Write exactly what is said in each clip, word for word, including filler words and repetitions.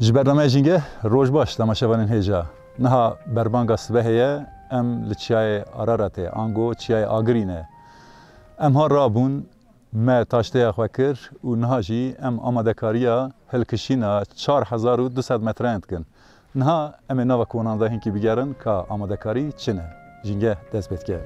Ji bernameya Jîngeh, roj baş temaşevanên hêja. Niha berbanga sibehê ye, em li Çiyayê Araratê, ango Çiyayê Agirî ne. Em ha rabûn, me taşteya xwe kir û niha jî em amadekariya hilkişîna çar hezar û du sed metreyan dikin. Niha em ê nava konan de hinkî bigerin ka amadekarî çi ne. Jîngeh dest pê dike.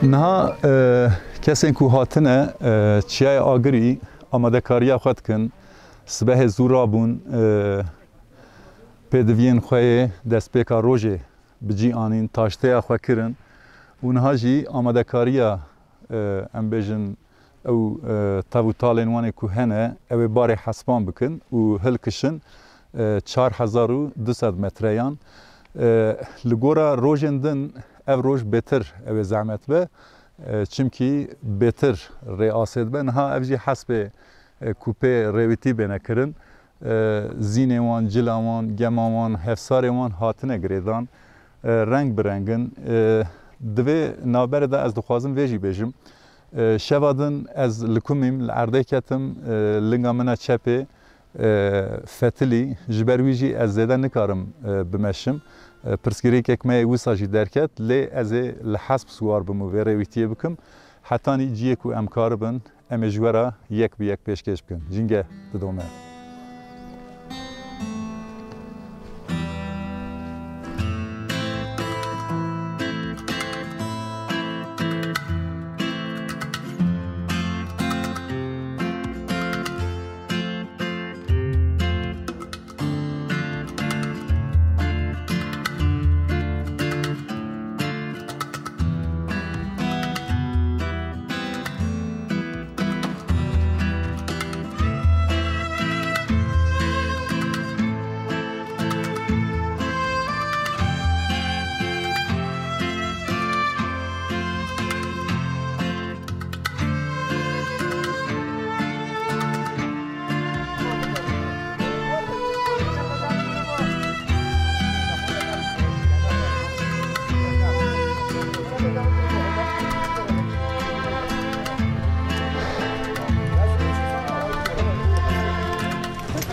Niha, e, kesên ku hatine, e, Çiyayê Agirî amadekariya xwe dikin. Sibehê zû rabûn, e, pêdiviyên xwe yê destpêka rojê bi cî anîn, taşteya xwe kirin û niha jî amadekariya, e, em bêjin, ew, e, tev û talên wan ê ku hene, ew ê barê hespan bikin û hilkişin, e, çar hezar û du sed metreyan. E, li gora rojên din ev roj bêtir ew ê zehmet be, e, çimkî bêtir rê asê dibe. Niha ev jî hesbê, e, ku pê rêwîtî bêne kirin. E, zînê wan, cila wan, gema wan, hevsarê wan hatine girêdan. E, reng bi reng in. E, di vê navberê de ez dixwazim vê jî bêjim. E, şeva din ez li kumîm, li erdê ketim, e, linga min a çepê, e, fetilî. Ji ber wî jî ez zêde nikarim, e, bimeşim. E, pirsgirêkek me yê wisa jî derket, lê ez ê li hesp siwar bim û vê rêwîtiyê bikim. Hetanî ciyê ku em karibin, em ê ji we re yek bi yek pêşkêş bikin. Jîngeh didome.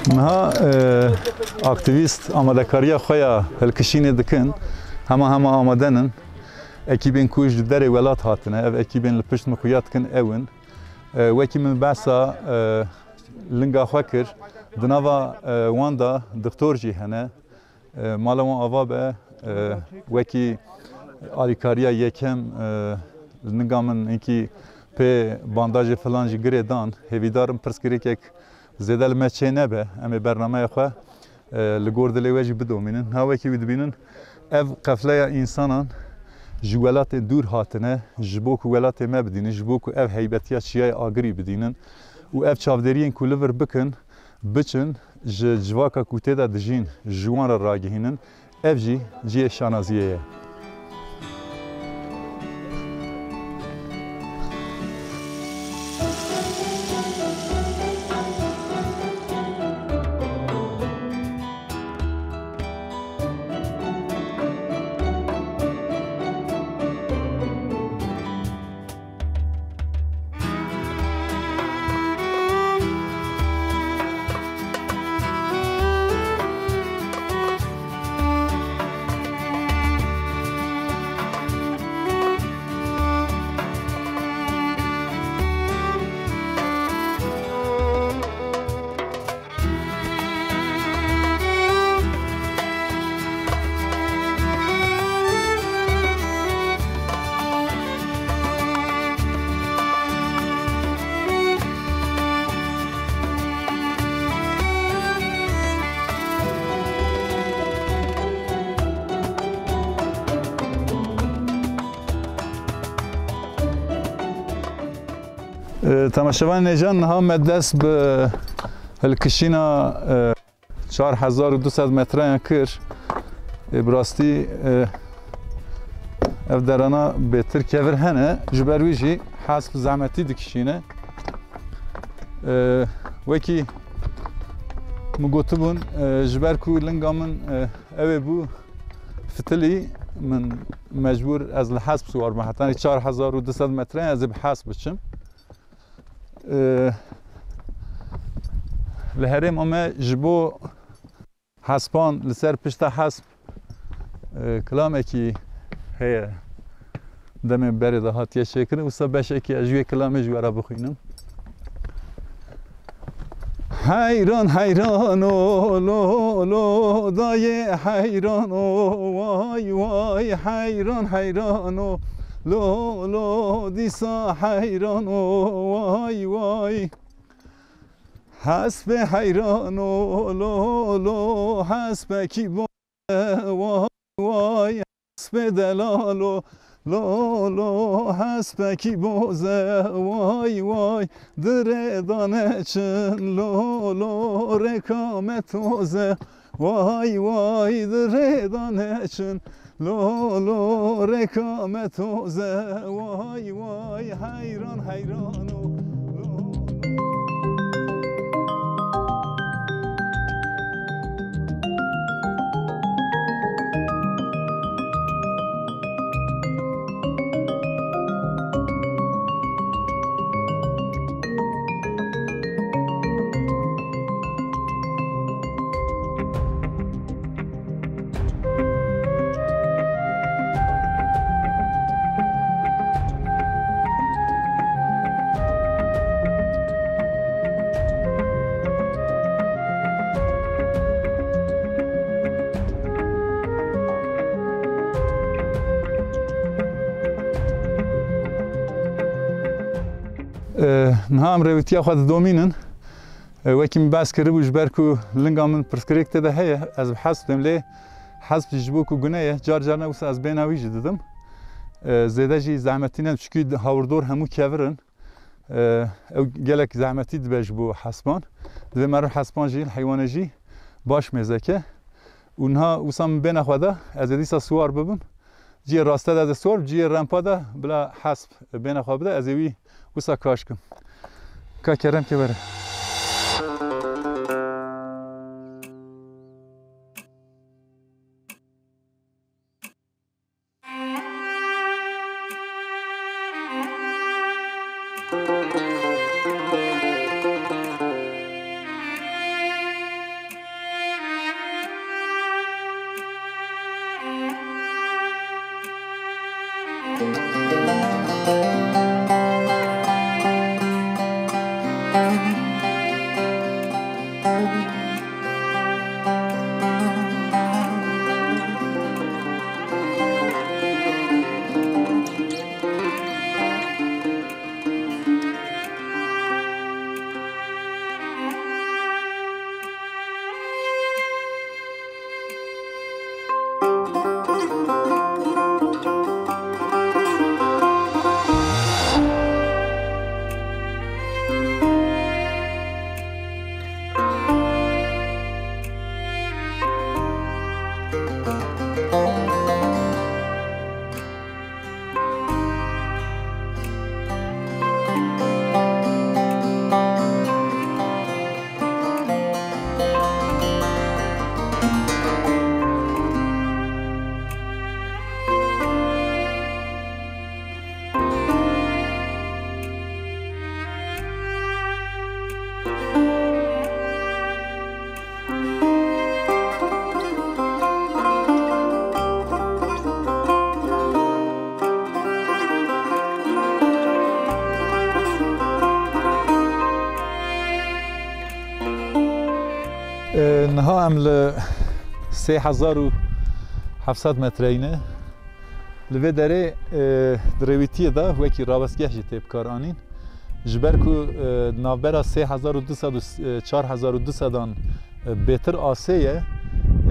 Niha, e, aktîvîst amadekariya xwe ya hilkişînê dikin, hema hema amade nin. Ekîbên ku ji derê welat hatine, ev ekîbên li pişt min xuya dikin ew in. E, wekî min behsa, e, linga xwe kir, di nava, e, wan de dixtor jî hene. E, mala wan ava be, e, wekî alîkariya yekem, e, li ninga min hinkî pê bandajê filan jî girê dan. Hêvîdar im pirsgirêkek zêde li me çê nebe. Em ê bernameya xwe, e, li gor dilê we jî bidomînin. Ha wekî wî dibînin, ev qefleya însanan ji welatên dûr hatine, ji bo ku welatê me bidînin, ji bo ku ev heybetiya Çiyayê Agirî bidînin û ev çavdêriyên ku li vir bikin, biçin, ji civaka ku tê de dijîn, ji wan re ragihînin, ev jî cihê şanaziyê ye. E, temaşevanên hêja, niha me dest bi hilkişîna, e, çar hezar û du sed metreyan kir. E, bi rastî, e, Ev derana bêtir kevir hene, ji ber wî jî hesp zehmetî dikişîne. E, wekî min gotibûn, e, ji ber ku linga min, e, ew ê bû fitilî, min mecbûr ez li hesp siwar bim. Hetanî çar hezar û du sed metre ez ê bi hesp biçim. E, li herêma me ji bo hespan li ser pişta hesp, e, kilamekî heye. Demê berê de hatiye çêkirin. Wisa beşekî ez ji wê kilamê ji we re bixwînim. Heyran heyran o lo lo dayê heyran o vay vay heyran heyran o lo lo dîsa heyran o vay vay. Hespê heyran o lo lo hespekî bo vay vay hespê delalo lo lo hespekî boze vay vay dirê dane çin lo lo rêka me toze vay vay dirê dane çin lo lo rêka me toze vay vay heyran heyran o lo. E, niha em rêwîtiya xwe didomînin. E, wekî min behs kiribû, ji ber ku linga min pirsgirêk tê de heye, ez bi hesp dêm, lê hesp jî ji bo ku gune ye, car carna wisa ez bêhna wî jî didim. E, zêde jî zehmetî ne, çikî hawirdor hemû kevir in. E, ew gelek zehmetî dibe ji bo hespan. Divê meriv hespan jî, heywanê jî baş mêze ke. Û niha wisa min bêhna xwe da, ez ê dîsa siwar bibim. Cihê raste de ez ê siwar bim, cihê rempa de bila hesp bêhna xwe bide, ez ê wî wisa kaş kim. Ka kerem ke were. E, niha em li sê hezar û heft sed metreyî ne. Li vê derê, e, di rêwîtiyê de wekî rawestgeh jî tê bikaranîn. Ji ber ku, e, navbera sê hezar û du sed û çar hezar û du sedan, e, bêtir asê ye,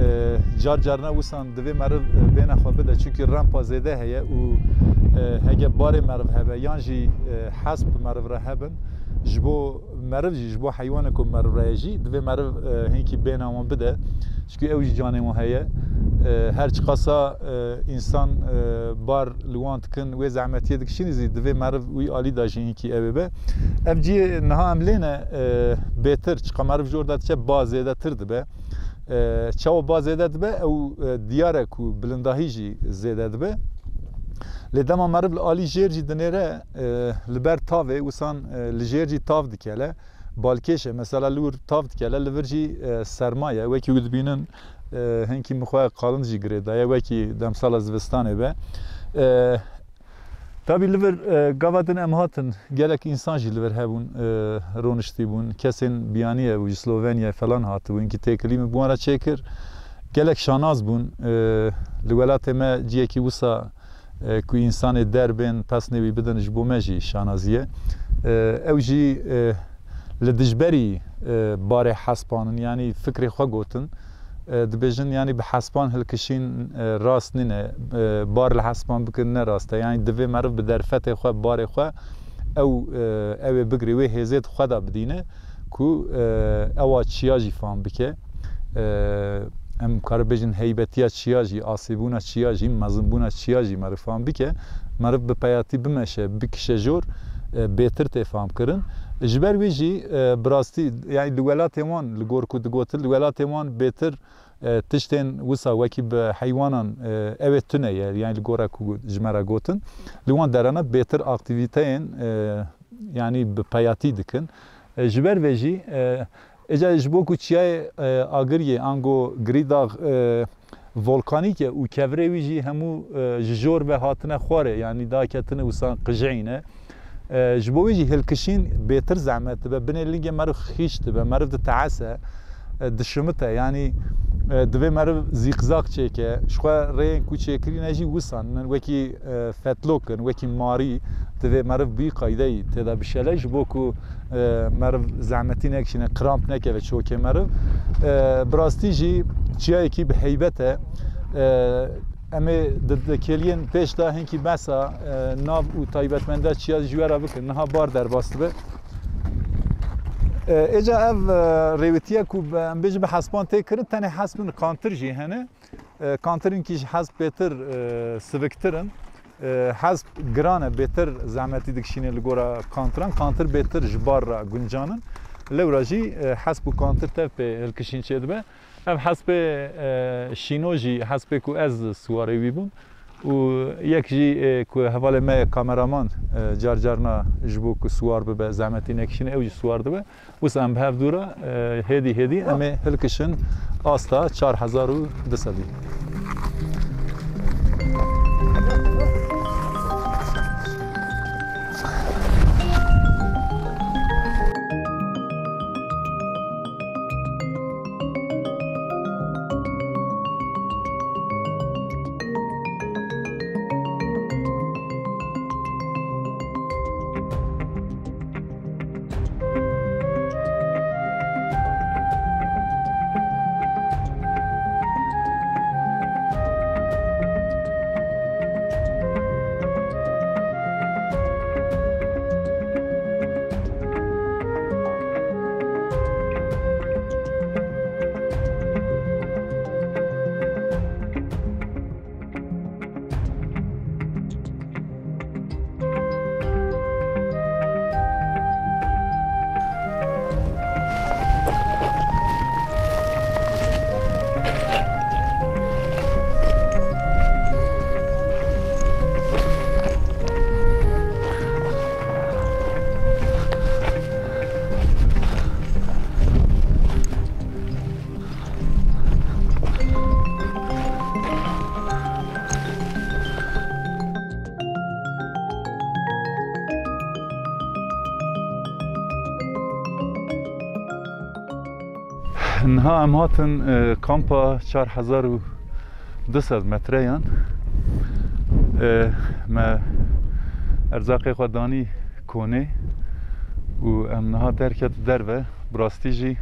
e, car carna wisan divê meriv, e, bêhna xwe bide, çunkî rempa zêde heye û, e, hege barê meriv hebe yan jî, e, hesp meriv re hebin, Ji bo meriv jî, ji bo heywanê ku meriv re ye jî, divê meriv, e, hinkî bêhna wan bide. Çikî ew jî canê wan heye. E, her çiqasa, e, însan, e, bar li wan dikin, wê zehmetiyê dikişînî zî, divê meriv wî alî de jî hinkî ew ê be. Ev cihê niha em lê ne, e, bêtir, çiqa meriv ji orda diçe, ba zêdetir dibe. E, çawa ba zêde dibe, ew, e, diyar e ku bilindahî jî zêde dibe. Lê dema meriv li alî jêr jî dinêre, e, li ber tavê, wisan, e, li jêr jî tav dikele. Balkêş e, mesela li wir tav dikele, li vir jî, e, serma ye. Wekî wî dibînin, e, hinkî min xwe qalin jî girê daye, wekî demsala zivistanê be. E, Tabî li vir, e, gava din em hatin, gelek însan jî li vir hebûn, e, roniştî bûn. Kesên biyaniye û ji Slovenyayê falan hatibûn, hinkî têkilî min bi wan re çêkir. Gelek şanaz bûn. E, li welatê me ciyekî wisa, e, ku însanê der bên, pesnê wî bidin, ji bo me jî şanazî ye. E, ew jî, e, li dijberî, e, barê hespanin, yanî fikrê xwe gotin. E, dibêjin, yanî bi hespan hilkişîn, e, rast nîne. E, bar li hespan bikin ne rast e. Yanî divê meriv bi derfetê xwe, barê xwe ew, e, ew ê bigirê, wê hêzê di xwe de bidîne ku, e, ewa çiya jî fam bike. E, em kare bêjin heybetiya çiya jî, asîbûna çiya jî, mezinbûna çiya jî meriv fam bike. Meriv bi peyatî bimeşe, bikişe jor, e, bêtir tê fam kirin. Ji ber wê jî, e, bi rastî, yanî li welatê wan, li gor ku digotin, li welatê wan bêtir, e, tiştên wisa wekî bi heywanan, e, ew ê tune ye, yanî li gora ku ji me re gotin. Li wan derana bêtir aktîvîteyên, e, yanî bi peyatî dikin. E, ji ber vê jî, e, êca ji bo ku çiyayê, e, Agiriyê, ango Girîdax, e, volkanîk e û kevirê wî jî hemû, e, ji jor ve hatine xwarê, yanî daketine wisa qijeyî ne. E, ji bo wê jî hilkişîn bêtir zehmet dibe, binê lingê meriv xîş dibe, meriv diteese, e, dişimite. Yanî, e, divê meriv zîqzaq çêke, ji xwe rêyên ku çêkirîne jî wisan in, wekî, e, fetlok in, wekî marî, divê meriv bi vî qaydeyî tê de bişele, ji bo ku, e, meriv zehmetî nekişîne, kramp nekeve çokê meriv. E, bi rastî jî çiyayekî bi heybet e. E, Em ê di, di kêliyên pêş de hinkî behsa, e, nav û taybetmendiya çiya ji we re bikin. Niha bar derbas dibe. E, êca ev, e, rêwîtiye ku bi, em bêjin bi hespan tê kirin, tenê hesp in, kantir jî hene. E, kantir hinkî ji hesp bêtir, e, siviktir in. E, hesp giran e, bêtir zehmetî dikişîne li gora kantiran. Kantir bêtir ji bar re guncan in. Lewra jî, e, hesp û kantir tev pê hilkişîn çêdibe. Ev hespê, e, şîno jî hespê ku ez siwarê wî bûm û yek jî, e, ku hevalê me ye kameraman, e, car carna ji bo ku siwar bibe, zehmetî nekişîne, ew jî siwar dibe. Wisa em bi hev dû re, e, hêdî hêdî em ê hilkişin asta çar hezar û du sedî. Niha em hatin, e, kampa çar hezar û du sed metreyan. E, me erzaqê xwe danî konê û em niha derket derve. Bi rastî jî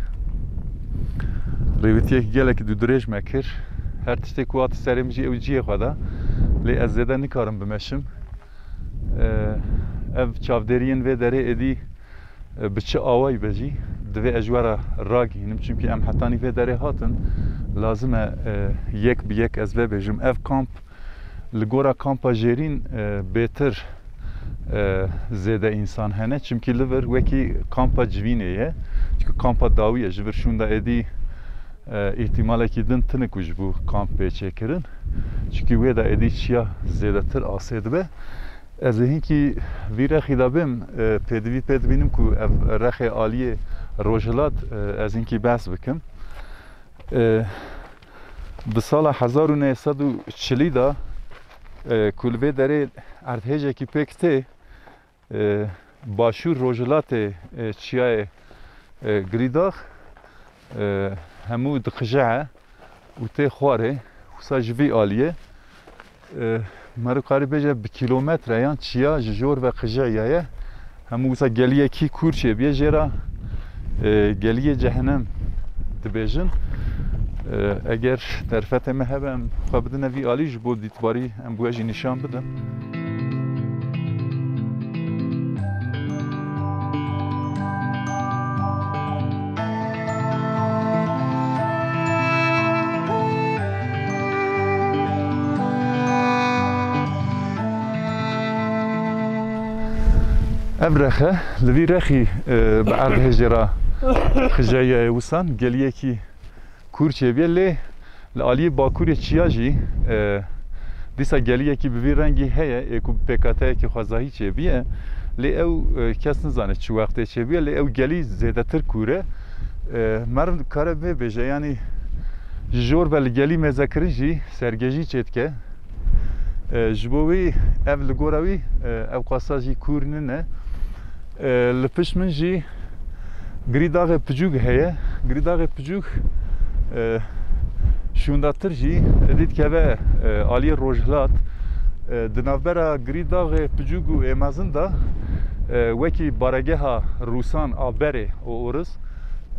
rêwîtiyek gelekî dûdirêj me kir. Her tiştê ku hat serê min jî ew cihê xwe da. Lê ez zêde nikarim bimeşim. Ev çavdêriyên vê derê êdî e, bi çi awayî be jî, divê ez ji we re ragihînim. Çimkî em hetanî vê derê hatin, lazim e, e, yek bi yek ez vebêjim. Ev kamp, li gora kampa Jêrîn, e, bêtir, e, zêde însan hene. Çimkî li vir wekî kampa civînê ye. Çimkî kampa dawî ye. Ji vir şûnda êdî, e, îhtimalekî din tune ku ji bo kamp bê çêkirin. Çimkî wê de êdî çiya zêdetir asê dibe. Ez ê hinkî vî rexî de bêm, e, pêdivî pê dibînim ku ev rexê aliyê rojhilat, e, ez hinkî behs bikim. E, di sala hezar û neh sed û çilî de, e, ku li vê derê erdhêjekî pêk tê, e, başûr rojhilatê, e, çiyayê, e, Girîdax, e, hemû diqije û tê xwarê. Wisa ji vî aliyê, e, meriv karî bêje bi kîlometreyan çiya ji jor ve qijeyî ye. Hemû wisa geliyekî kûr çêbûye, jê re, e, geliyê cehenem dibêjin. E, eger derfetê me hebe, em xwe bidine vî alî ji bo dîtbarî. Em bi we jî nîşan bidin. Ev rexe, li vî rexî, e, bi erdhêjê re xijeyiye, wisan geliyekî kûr çêbûye, lê li aliyê bakurê çiya jî, e, dîsa geliyekî bi vî rengî heye, ê ku bi pêkhateyekî xwezayî çêbûye, lê ew, e, kes nizane çi wextê çêbûye, lê ew gelî zêdetir kûr e. E, meriv dikare vê bêje, yanî ji jor ve li gelî mêzekirin jî sergejî çêdike. E, ji bo wî ev li gora wî, e, ew qasa jî kûr nîne. E, li pişt min jî Girîdaxê Picûk heye. Girîdaxê Picûk, e, şûndatir jî êdî dikeve, e, aliyê rojhilat. E, di navbera Girîdaxê Picûk û ê mezin de, e, wekî baregeha Rûsan a berê û Ûris,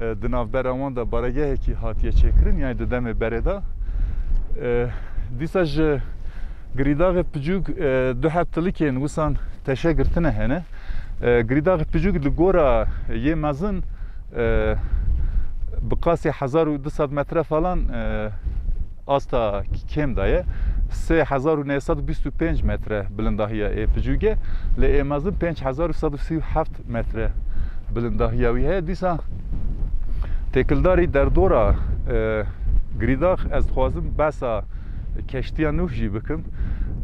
e, di navbera wan de baregehekî hatiye çêkirin, yanî di demê berê de. E, dîsa ji Girîdaxê Picûk, e, du heb tilikên wisan teşe girtine hene. E, Girîdaxê Picûk li gora yê mezin, e, bi qasî hezar û du sed metre falan, e, asta kêm de ye. Sê hezar û neh sed û bîst û pênc metre bilindahiya ê Picûk e. Lê ê mezin pênc hezar û sed û sî û heft metre bilindahiya wî heye. Dîsa têkildarî derdora, e, Girîdax, ez dixwazim behsa keştiya Nûh jî bikim.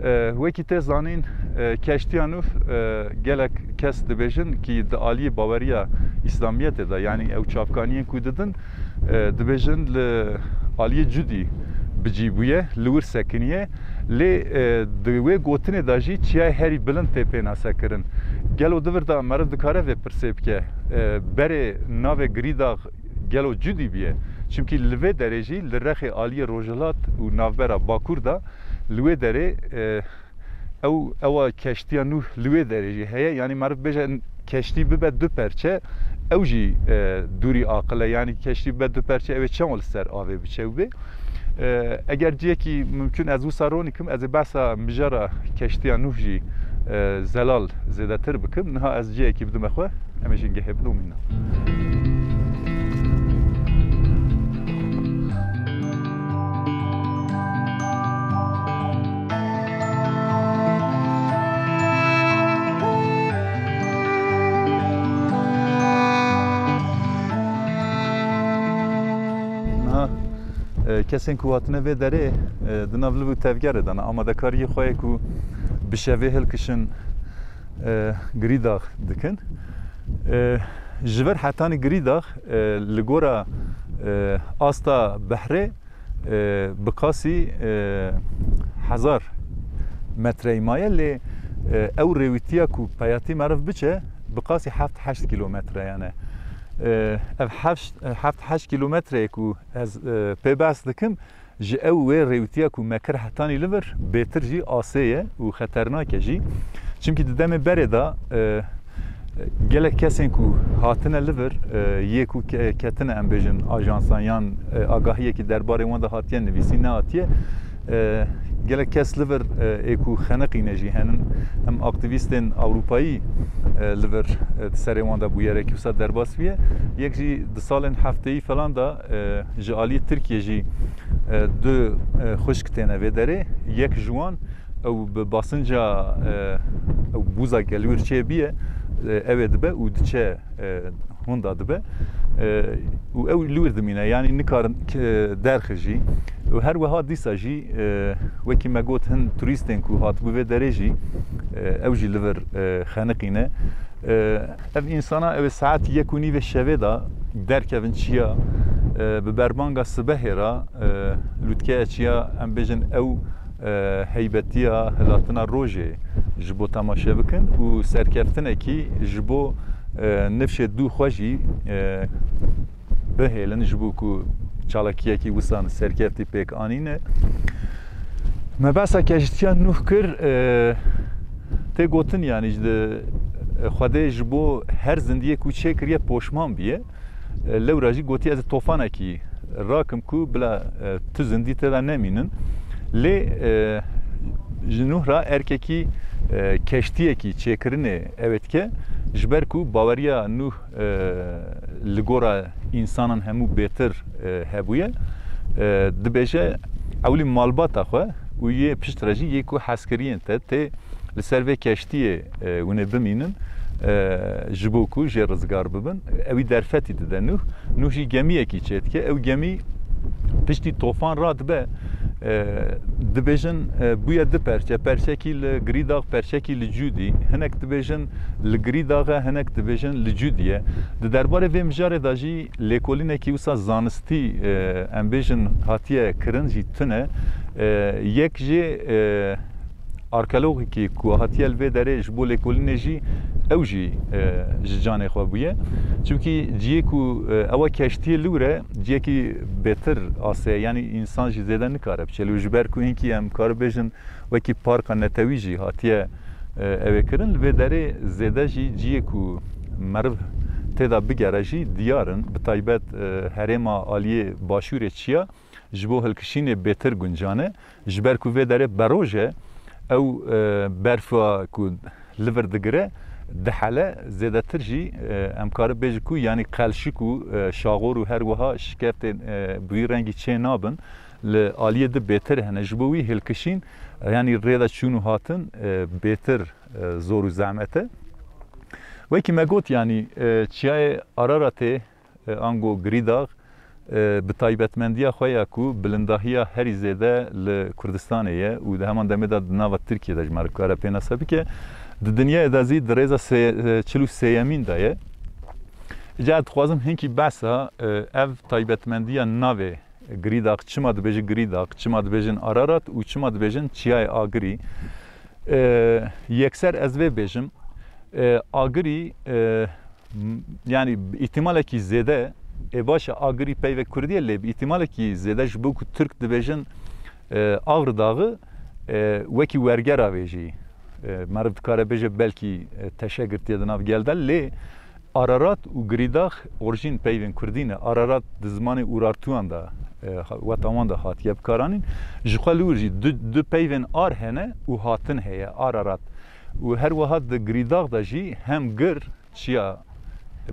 E, wekî tê zanîn, e, keştiya Nûh, e, gelek kes dibêjin kî di aliyê baweriya Îslamiyetê de, yanî ew çavkaniyên ku didin, e, dibêjin li aliyê Cudî bi cî bûye, li wir sekiniye. Lê, e, di wê gotinê de jî çiyayê herî bilind tê pênasekirin. Gelo di vir de meriv dikare vê pirsê bike, e, berê navê Girîdax gelo Cudî bûye? Çimkî li vê derê jî, li rexê aliyê rojhilat û navbera bakur de, li wê derê, e, ew, ewa keştiya Nûh li wê derê jî heye. Yanî meriv bêje keştî bibe du perçe, ew jî, e, dûrî aqil e. Yanî keştî bibe du perçe, ew ê çawa li ser avê biçe û bê? E, eger ciyekî mimkun ez wisa ronî kim, ez ê behsa mijara keştiya Nûh jî, e, zelal zêdetir bikim. Niha ez ciyekî bidime xwe, em ê jî gehê bin û mîna. Niha, e, kesên ku hatine vê derê, e, di nav liv û tevgerê de ne, amadekariyê xwe yê ku bi şevê hilkişin, e, Girîdax dikin. E, ji vir hetanî Girîdax, e, li gora, e, asta behrê, e, bi qasî, e, hezar metreyî maye, lê, e, ew rêwîtiya ku peyatî meriv biçe, bi qasî heft heşt kîlometre ye. E, ev heft, heft heşt kîlometreyê ku ez, e, pê behs dikim, ji ew wê rêwîtiya ku me kir hetanî li vir bêtir jî asê ye û xeternak e jî. Çimkî di demê berê de, e, gelek kesên ku hatine li vir, e, yê ku ke-, ketine, em bêjin, ajansan yan, e, agahiyekî derbarê wan de hatiye nivîsîn, nehatiye. E, gelek kes li vir, e, ê ku xeniqîne jî henin. Em aktîvîstên Ewropayî, e, li vir, e, di serê wan de bûyerekî wisa derbas bûye. Yek jî di salên hefteyî falan de, e, ji aliyê Tirkiyê jî, e, du, e, xwişk têne vê derê. Yek ji wan ew bi basinca, e, ew bûza ke li wir çêbûye, e, ew ê dibe û diçe, e, hûn de dibe. E, û ew li wir dimîne, yanî nikarin, e, derxijî. Û her wiha dîsa jî, e, wekî me got, hin turîstên ku hatibû vê derê jî, e, ew jî li vir, e, xeniqîne. E, ev însana ew ê saet yek û nîvê şevê de derkevin çiya, e, bi berbanga sibehê re, e, lûtkeya çiya, em bêjin ew, e, heybetiya hilatina rojê ji bo temaşe bikin û serkeftinekî ji bo, e, nifşê dû xwe jî, e, bihêlin, ji bo ku çalakiyekî wisan serkeftî pêk anîne. Me behsa keştiya Nûh kir, e, tê gotin, yanî ji di Xwedê ji bo her zindiyê ku çêkiriye poşman bûye. E, lewra jî gotiye, ez ê tofanekî rakim ku bila, e, tu zindî tê de nemînin. Lê, e, ji Nûh re erkekî, e, keştiyekî çêkirinê ew ê dike, ji ber ku baweriya Nûh, e, li gora însanan hemû bêtir, e, hebûye. E, dibêje, ewlî malbata xwe û yê piştre jî yê ku hezkiriyên te tê li ser vê keştiyê, e, hûn ê bimînin, e, ji bo ku jê rizgar bibin. Ewî derfetî dide Nûh. Nûh jî gemiyekî çêdike. Ew gemî piştî tofan radibe, e, dibêjin, e, bûye du perçe. Perçekî li Girîdax, perçekî li Cûdî. Hinek dibêjin li Girîdax e, hinek dibêjin li Cûdî ye. Di derbarê vê mijarê de jî lêkolînekî wisa zanistî, e, em bêjin hatiye kirin jî tune. E, yek jê, e, arkeologekî ku hatiye li vê derê ji bo lêkolînê jî ew jî, e, ji canê xwe bûye. Çimkî ciyê ku, e, ewa keştiyê li wir e, ciyekî bêtir asê ye, yanî însan jî zêde nikare biçe. Lê ji ber ku hinkî em kare bêjin wekî parka netewî jî hatiye, e, ew ê kirin, li vê derê zêde jî ciyê ku meriv tê de bigere jî diyar in, bi taybet, e, herêma aliyê başûrê çiya ji bo hilkişînê bêtir guncan e. Ji ber ku vê derê beroj e, ew, e, berfa ku li vir digire, dihele, zêdetir jî, e, em kare bêjin ku, yanî qelşik û, e, şaxor û her wiha şikeftên, e, bi wî rengî çê nabin, li aliyê di bêtir hene. Ji bo wî hilkişîn, yanî rê de çûn û hatin, e, bêtir, e, zor û zehmet e. Wekî me got, yanî, e, çiyayê Araratê, e, ango Girîdax, e, bi taybetmendiya xwe ya ku bilindahiya herî zêde li Kurdistanê ye û di heman demê de di nava Tirkiyê de ji me re kare pênase bike. Di dinyayê de zî di rêza sê-, e, çil û sêyemîn de ye. Îca dixwazim hinkî behsa, e, ev taybetmendiya navê Girîdax, çima dibêjin Girîdax, çima dibêjin Ararat û çima dibêjin Çiyayê Agirî? E, yekser ez vê bêjim, e, Agirî, e, m-, yanî îhtimalekî zêde, ê baş e, Agirî peyvek kurdî ye, lê bi îhtimalekî zêde ji bo ku Tirk dibêjin, e, Agri Dağı, e, wekî wergera vê jî, e, meriv dikare bêje belkî, e, teşe girtiye di nav gel de, lê Ararat û Girîdax orjîn peyvên kurdî ne. Ararat di zimanê Urartuan de, e, ha-, weta wan de hatiye bikaranîn. Ji xwe li wir jî du, du peyvên ar hene û hatin heye, Ararat. Û her wiha di Girîdax de jî hem gir, çiya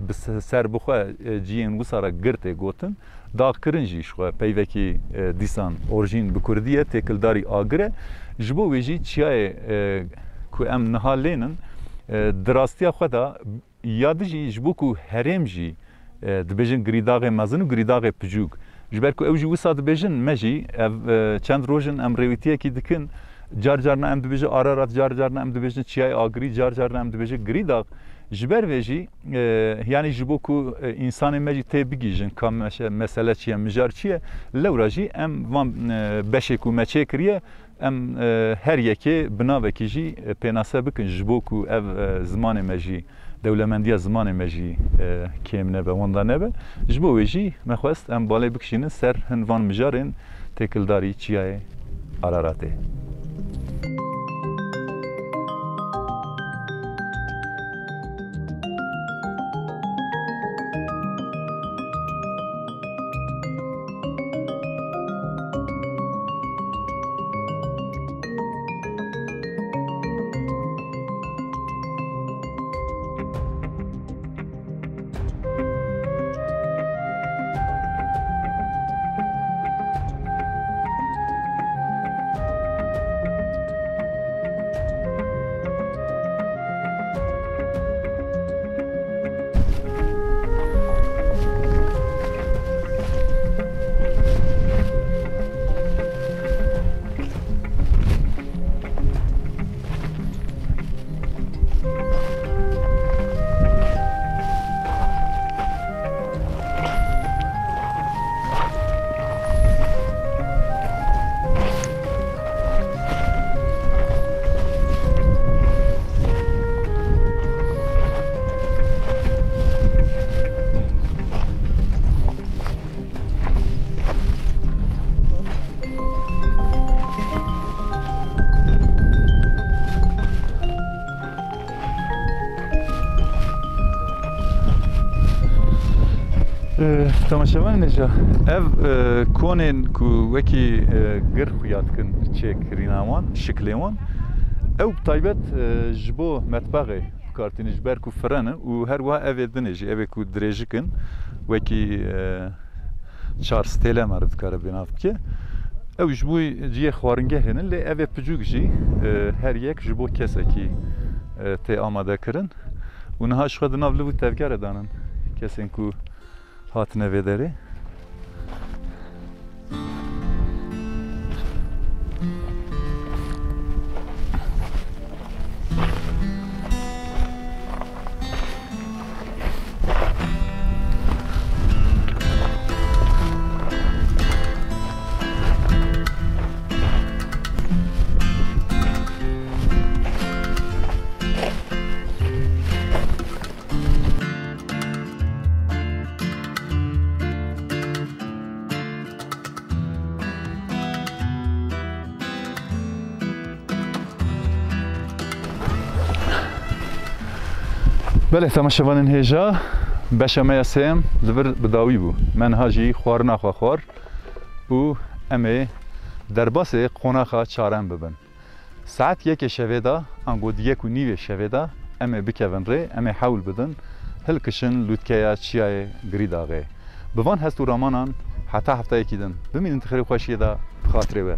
bi se-, ser bi xwe, e, ciyên wisa re gir tê gotin. Daxkirin jî ji xwe peyvekî, e, dîsan orjîn bi kurdî ye, têkildarî agir e. Ji bo wê jî çiyayê, e, ku em niha lê nin, e, di rastiya xwe de ya di jî ji bo ku herêm jî, e, dibêjin Girîdaxê mezin û Girîdaxê piçûk. Ji ber ku ew jî wisa dibêjin, me jî ev, e, çend roj in em rêwîtiyekî dikin. Car carna em dibêjin Ararat, car carna em dibêjin Çiyayê Agirî, car carna em dibêjin Girîdax. Ji ber vê jî, e, yanî ji bo ku, e, însanê me jî tê bigihîjin ka meşe-, mesele çi ye, mijar çi ye, lewra jî em van, e, beşê ku me çêkiriye, em, e, her yekê bi navekî jî, e, pênase bikin, ji bo ku ev, e, zimanê me jî, dewlemendiya zimanê me jî, e, kêm nebe, wenda nebe. Ji bo wê jî me xwest em balê bikişînin ser hin van mijarên têkildarî Çiyayê Araratê. Temaşevanên hêja, ev, e, konên ku wekî, e, gir xuya dikin çêkirîna wan, şiklê wan, ew bi taybet, e, ji bo metbexê bi kar tînin, ji ber ku firen in û her wiha ev ê dinê jî, ev ê ku dirêjik in, wekî, e, çar stêle meriv dikare bênav bike. Ew ji bo cihê xwaringehê ne, lê ev ê picûk jî, e, her yek ji bo kesekî, e, tê amade kirin. Û niha ji xwe di nav liv û tevgerê de ne kesên ku hatine vê derê. Belê, temaşevanên hêja, beşa me ya sêyem li vir bi dawî bû. Me niha jî xwarina xwe xwar û em ê derbasê qonaxa çarem bibin. Saet yekê şevê de, ango di yek û nîvê şevê de em ê bikevin rê, em ê hewl bidin hilkişin lûtkeya Çiyayê Girîdaxê. Bi van hest û ramanan heta hefteyekî din. Bimînin di xêr û xweşiyê de, bi xatirê we.